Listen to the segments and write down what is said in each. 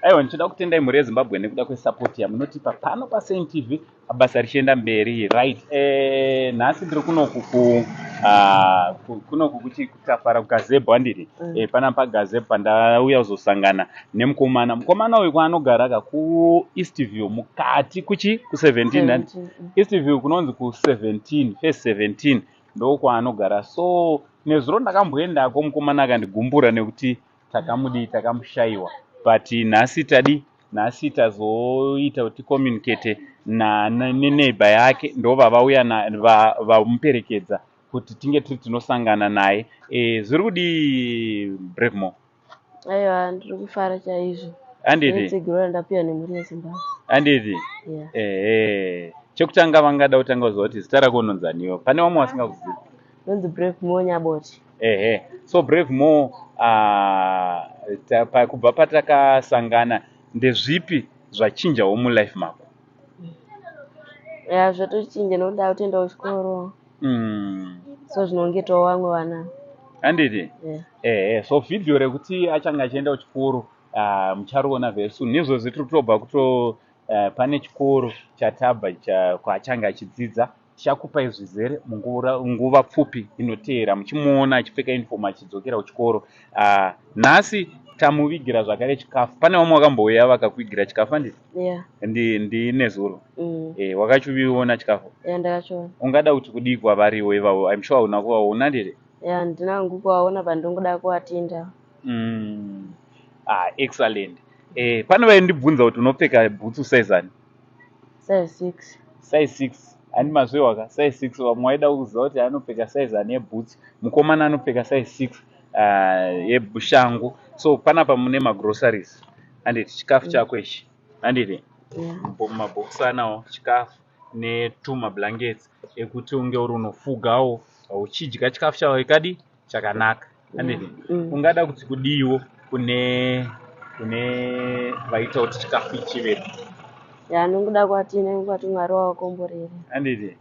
Aiwa, ndichida kutendai mhuri yeZimbabwe nekuda kwesapoti yamunotipa pano paSaint TV, basa richienda mberi. Right, nhasi ndiri kunoku kunoku kuchi kuTafara, kugazebo, handiti? Pana pagazebo pandauya kuzosangana nemukomana. Mukomana uyu kwaanogara ka kuEastview mukati, kuchi ku17, handiti? 17. Eastview kunonzi ku17, phase 17, ndokwaanogara. So nezuro ndakamboendako, mukomana akandigumbura nekuti takamudii, takamushayiwa, but nhasi tadi, nhasi tazoita kuti ticommunicate neneighbor yake, ndobva vauya vamuperekedza kuti tinge tiri tinosangana naye. Zviri kudii, Bravemore? Aiwa, ndiri kufara chaizvo Handiti? netsigiro randapiwa nemhuri yeZimbabwe. Handiti? Yeah. Ehe, chekutanga vangada kutanga kuziva kuti zita rako unonzaniwo, pane vamwe vasingakuzivi. Ndonzi Bravemore Nyaboti. Ehe, so Bravemore, kubva patakasangana ndezvipi zvachinjawo mulife mako? Ya, zvatochinja nekuti ndakutoenda kuchikoro, so zvinongetawo vamwe vana. Handiti? Yeah. Ehe, so vhidhiyo rekuti achange achienda kuchikoro muchariona very soon. Izvozvi tiri kutobva kuto pane chikoro chatabva kwaachange achidzidza. Tichakupai zvizere munguva pfupi inoteera, muchimuona achipfeka uniform achidzokera kuchikoro. Nhasi tamuvigira zvakare chikafu. Pane vamwe vakambouya vakakuvigira chikafu, handiti? Yeah. Ndinezuro. Mm. Wakachiviona chikafu? Yeah, ndakachiona. Ungada kuti kudii kwavariwo ivavo? I'm sure hauna kuvaona, handiti? Yeah, ndina hangu kuvaona, pandingoda kuvatinda. Ah, excellent. Pane vaindibvunza kuti unopfeka bhutsu size ani? Size 6. Size 6, handi mazviwa ka? Size 6. Vamwe vaida kuziva kuti anopfeka size ani yebhutsu. Mukomana anopfeka size 6 yeshangu. So panapa mune magroceries, handiti? Chikafu chako ichi, handiti? Yeah. Mumabhokisi anawo chikafu netumablankets ekuti unge uri unofugawo uchidya chikafu chavo ikadi chakanaka, handiti? Mm. Ungada kuti kudiwo kune vaita kuti chikafu ichivepo? Yeah, ndingoda kuvatinda, ndingoti Mwari wavakomborere. Handiti?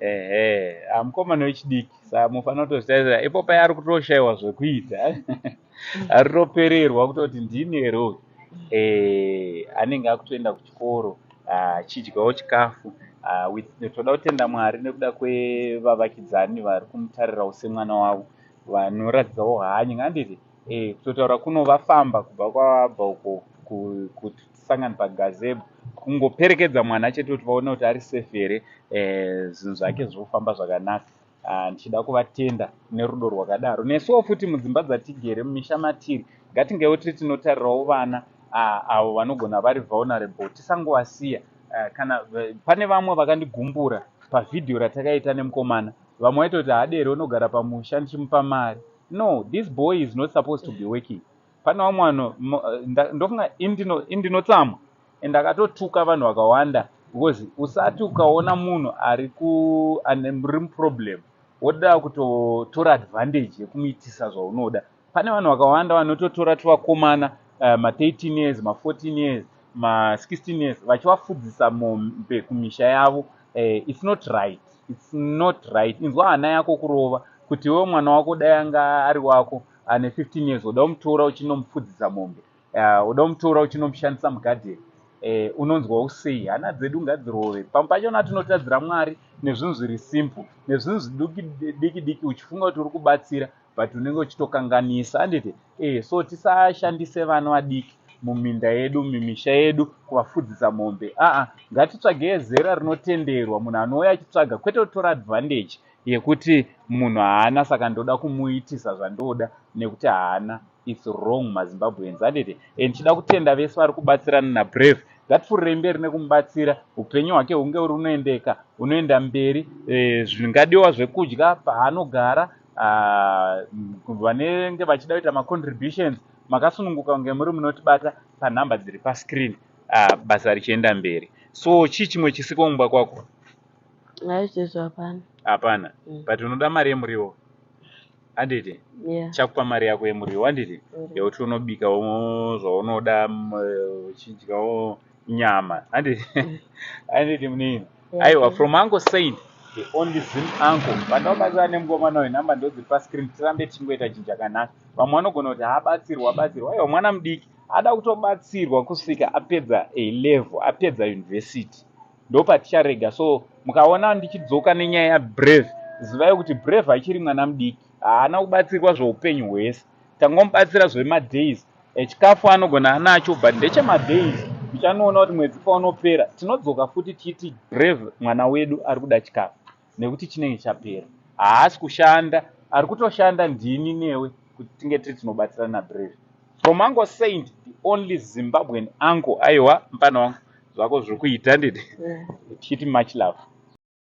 Ehe, mukomana wechidiki, saka mufanira kutozvitarira ipo pai ari kutoshayiwa zvekuita, ari kutopererwa kutoti ndini here uyu. Anenge akutoenda kuchikoro achidyawo chikafu. Toda kutenda Mwari nekuda kwevavakidzani vari kumutarirawo semwana wavo, vanoratidzawo hanya, handiti? Kutotaura kuno vafamba kubva kwavabva uko kuti tisangane pagazebo, kungoperekedza mwana chete kuti vaone kuti ari safe here, zvinhu zvake zviri kufamba zvakanaka. Ndichida kuvatenda nerudo rwakadaro. Nesuwo futi mudzimba dzatigere, mumisha matiri, ngatingewo tiri tinotarirawo vana avo vanogona vari vulnerable, tisangovasiya. Kana pane vamwe vakandigumbura pavhidhiyo ratakaita nemukomana, vamwe vaita kuti haadere unogara pamusha ndichimupa mari. No, this boy is not supposed to be working. Pane vamwe vanhu, ndofunga indinotsamwa and akatotuka vanhu vakawanda, because usati ukaona munhu ari ri muproblem woda kutotora advantage yekumuitisa zvaunoda. Pane vanhu vakawanda vanototora tuvakomana ma13 years, ma14 years, ma16 years, vachivafudzisa mombe kumisha yavo. It's not right, it's not right. Inzwa hana yako kurova kuti iwewe mwana wako dai anga ari wako ane 15 years, uda kumutora uchinomufudzisa mombe, uda kumutora uchinomushandisa mugadheni, unonzwawo sei? Hana dzedu ngadzirove. Pamwe pachona tinotadzira Mwari nezvinhu zviri simple, nezvinhu zvidiki diki, uchifunga kuti uri kubatsira, but unenge uchitokanganisa, handiti? So tisashandise vana vadiki muminda yedu, mumisha yedu, kuvafudzisa mombe. Aa, ngatitsvagei zera rinotenderwa munhu anouya achitsvaga, kwete kutora advantage yekuti munhu haana, saka ndoda kumuitisa zvandoda nekuti haana. It's wrong, maZimbabweans, handiti? Ndichida kutenda vese vari kubatsirana naBrave. Ngatipfuurirei mberi nekumubatsira, upenyu hwake hunge uri unoendeka, unoenda mberi. Zvingadiwa zvekudya paanogara, vanenge vachida kuita macontributions makasununguka kunge muri munotibata panhamba dziri pascreen, basa richienda mberi. So chii chimwe chisiko mumba kwako? Haizvezvo hapana. Hapana? Mm. But unoda mari yemuriwo, handiti? Yeah. Chakupa mari yako yemuriwo, handiti? Yekuti unobikawo zvaunoda, uchidyawo nyama, handiti? Handiti munini? Yeah. Aiwa, from Uncle Saint, the only Zim uncle, vandakubatsira nemukomana uyu, nhamba ndodziri pascreen. Tirambe tichingoita chinhu chakanaka. Vamwe vanogona kuti haabatsirwa, abatsirwa. Aiwa, mwana mudiki. Ada kutobatsirwa kusvika apedza A level, apedza university, ndopaticharega. So mukaona ndichidzoka nenyaya yaBrave, zivai kuti Brave achiri mwana mudiki, haana kubatsirwa zveupenyu hwese. Tangomubatsira zvemadays. Chikafu anogona anacho, but ndechemadays. Muchanoona kuti mwedzi paunopera tinodzoka futi tichiti Brave mwana wedu ari kuda chikafu, nekuti chinenge chapera. Haasi kushanda, ari kutoshanda ndini newe kuti tinge tiri tinobatsirana naBrave. From Uncle Saint, the only Zimbabwean uncle. Aiwa, mupana wangu, zvako zviri kuita, nditi tichiti much love.